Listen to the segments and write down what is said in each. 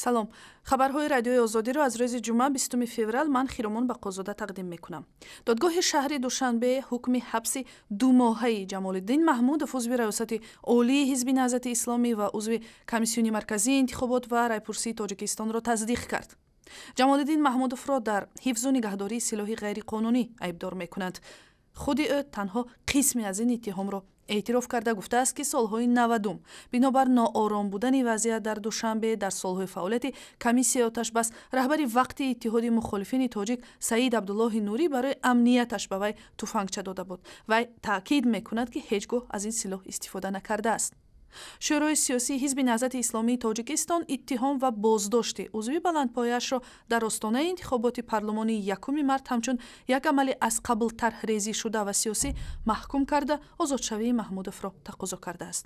Салом. Хабарҳои Радиои Озодиро аз рӯзи ҷумъа, 20 феврал, ман, Хиромон Бақозода, тақдим мекунам. Додгоҳи шаҳри Душанбе ҳукми ҳабси думоҳаи Ҷамолиддин Маҳмудов, узви Раёсати Олии Ҳизби Наҳзати Исломӣ ва узви Комиссиони Марказии интихобот ва райпурсии Тоҷикистонро тасдиқ кард. Ҷамолиддин Маҳмудовро дар ҳифзу нигаҳдории силоҳи ғайриқонунӣ айбдор мекунанд. Худи ӯ танҳо қисме аз ин иттиҳомро эътироф карда, гуфтааст, ки солҳои 90-ум бинобар ноором будани вазъият дар Душанбе дар солҳои фаъолияти комиссияи оташбас, раҳбари вақти Иттиҳоди мухолифини тоҷик Саид Абдуллоҳи Нурӣ барои амнияташ ба вай туфангча дода буд. Вай таъкид мекунад, ки ҳеҷ гоҳ аз ин силоҳ истифода накардааст. Шӯрои сиёсии Ҳизби Наҳзати Исломии Тоҷикистон иттиҳом ва боздошти узви баландпояашро дар остонаи интихоботи парлумонии 1 март ҳамчун як амали аз қабл тарҳрезӣ шуда ва сиёсӣ маҳкум карда, озодшавии Маҳмудовро тақозо кардааст.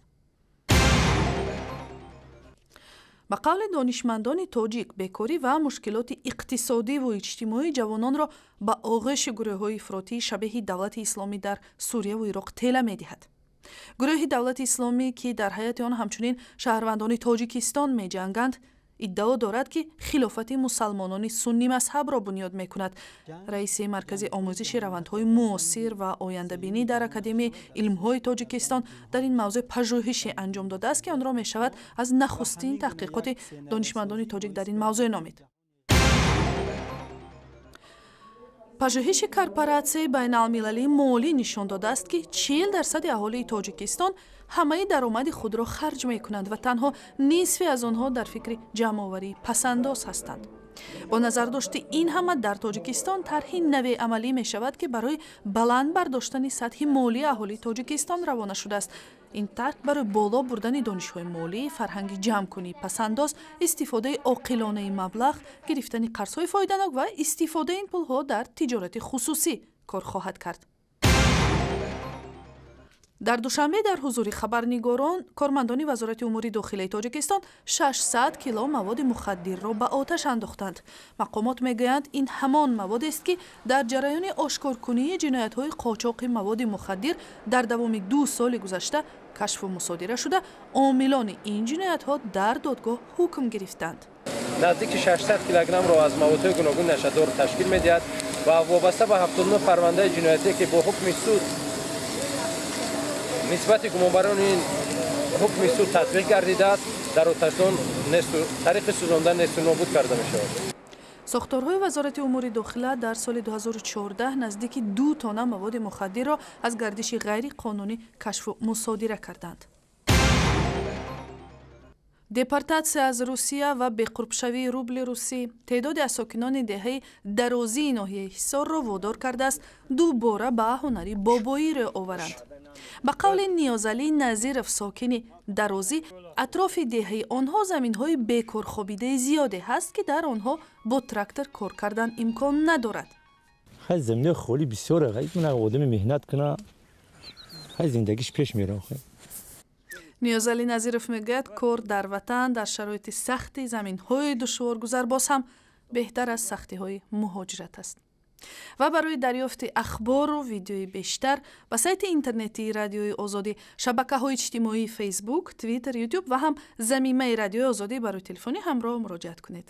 Ба қавли донишмандони тоҷик, бекорӣ ва мушкилоти иқтисодиву иҷтимоӣ ҷавононро ба оғӯши гурӯҳҳои ифротии шабеҳи Давлати Исломӣ дар Сурияву Ироқ тела медиҳад. Гурӯҳи Давлати Исломӣ, ки дар ҳайати он ҳамчунин шаҳрвандони Тоҷикистон меҷанганд, иддао дорад, ки хилофати мусалмонони суннӣ мазҳабро бунёд мекунад. Раиси Маркази омӯзиши равандҳои муосир ва ояндабинӣ дар Академияи илмҳои Тоҷикистон дар ин мавзӯъ пажӯҳише анҷом додааст, ки онро мешавад аз нахустин таҳқиқоти донишмандони тоҷик дар ин мавзӯъ номид. Пажӯҳиши Корпоратсияи байналмилалии молӣ нишон додааст, ки 40% аҳолии Тоҷикистон ҳамаи даромади худро харҷ мекунанд ва танҳо нисфе аз онҳо дар фикри ҷамъоварии пасандоз ҳастанд. Бо назардошти ин ҳама, дар Тоҷикистон тарҳи наве амалӣ мешавад, ки барои баланд бардоштани сатҳи молии аҳолии Тоҷикистон равона шудааст. Ин тарҳ барои боло бурдани донишҳои молӣ, фарҳанги ҷамъкунии пасандоз, истифодаи оқилонаи маблағ, гирифтани қарзҳои фоиданок ва истифодаи ин пулҳо дар тиҷорати хусусӣ кор хоҳад кард. Дар Душанбе дар ҳузури хабарнигорон кормандони Вазорати умури дохилаи Тоҷикистон 600 кило маводи мухаддирро ба оташ андохтанд. Мақомот мегӯянд, ин ҳамон маводест, ки дар ҷараёни ошкоркунии ҷиноятҳои қочоқи маводи мухаддир дар давоми 2 соли гузашта кашфу мусодира шуда, омилони ин ҷиноятҳо дар додгоҳ ҳукм гирифтанд. Наздики 600 килограммро аз маводҳои гуногун нашъадор ташкил медиҳад ва вобаста ба 79 парвандаи ҷиноятие, ки бо ҳукми суд нисбати гумонбарони ин ҳукми суд татбиқ гардидааст, дар оташдон тариқи сӯзондан несту нобуд карда мешавад. Сохторҳои Вазорати умури дохила дар соли 2014 наздики 2 тонна маводи мухаддирро аз гардиши ғайриқонунӣ кашфу мусодира карданд. Депортатсия аз Русия ва беқурбшавии рубли русӣ теъдоди аз сокинони деҳаи Дарозии ноҳияи Ҳисорро водор кардааст дубора ба ҳунари бобоӣ рӯ оваранд. Ба қавли Ниёзалӣ Назиров, сокини Дарозӣ, атрофи деҳаи онҳо заминҳои бекорхобидаи зиёде ҳаст, ки дар онҳо бо трактор кор кардан имкон надорад. Хай, заминаи холӣ бисёре, одами меҳнат куна, хай, зиндагиш пеш мера. Ниёзалӣ Назиров мегӯяд, кор дар ватан дар шароити сахти заминҳои душворгузар боз ҳам беҳтар аз сахтиҳои муҳоҷират аст. Ва барои дарёфти ахбору видеои бештар ба сайти интернетии Радиои Озодӣ, шабакаҳои иҷтимоии Фейсбук, Твиттер, Ютуб ва ҳам замимаи Радиои Озодӣ барои телефони ҳамроҳ муроҷиат кунед.